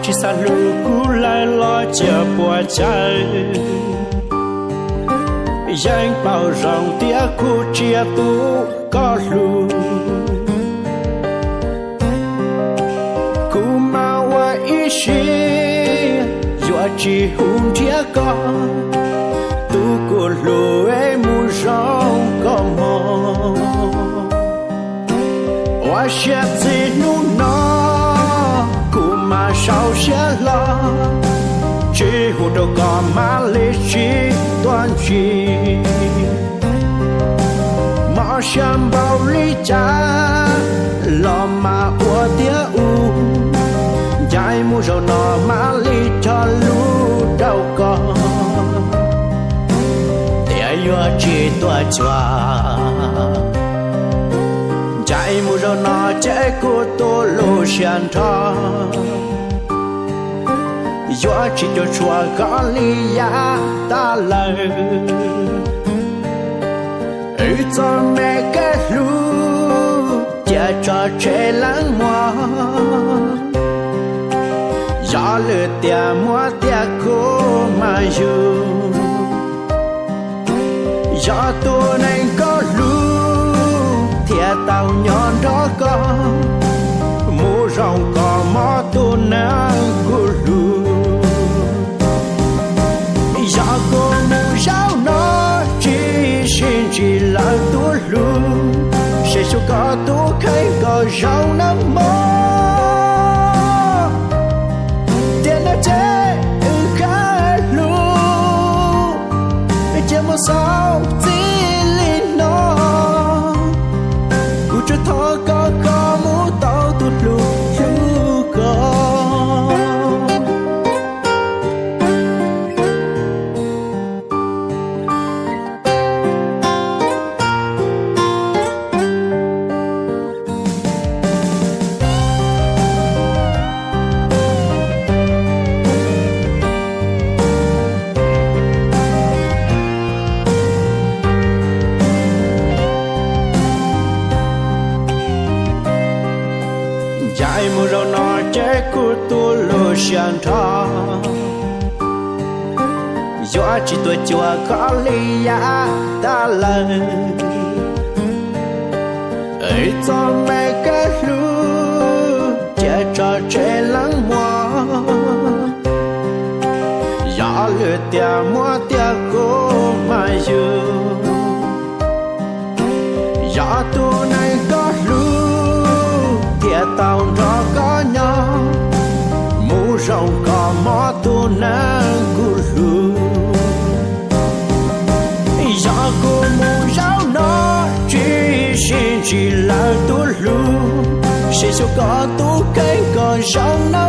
Tsis xav hlub kuv lawm los cia puas cawv, yeej paub zoo tias kuv tsis yog tus koj hlub. Kuv mas ua ib siab yuav tsis hu nrhiav koj, tus kuv hlub es mus zoo koj mog. Ua siab txij hnub no kuv mam sau siab hlo, tsis hu rau koj mam li tsis tuaj ntsib. Mob siab npaum li cas los mas ua tiag ub, ncaim mus zaum no mam li cog lus rau koj. Tias yuav tsis tuaj cuag, ncaim mus zaum no ces kuv tu lub siab nrho, yuav tsis cuag tshuav koj li yav tas lawm. Wb txoj me kev hlub cia tso tseg leej muag, yog lwm tiam muab tiag kuv mas yug. Yog tus neeg koj hlub thiaj tau nyob nrog koj, mus zoo koj mog tus neeg kuv hlub. Yog kuv mus zaum no tsis sib ntsib lawm tus hlub, seb xyov koj tus kheej koj zoo nawb mog. Tiam no ces wb hab hlub, cia mus xaus txij li no. Kuv tsuas thov koj, koj mus tau tus hlub hlub koj. Ncaim mus zaum no ces kuv tu lub siab nrho, yuav tsis tuaj cuag koj li yav tas lawm. Wb txoj me kev hlub cia tso tseg leej muag, yog lwm tiam muab tiag kuv mas yug. Yog tus neeg koj hlub thiaj tau nrog koj nyob, mus zoo koj mog tus neeg kuv hlub. Yog kuv mus zaum no tsis sib ntsib lawm tus hlub, seb xyov koj tus kheej koj zoo na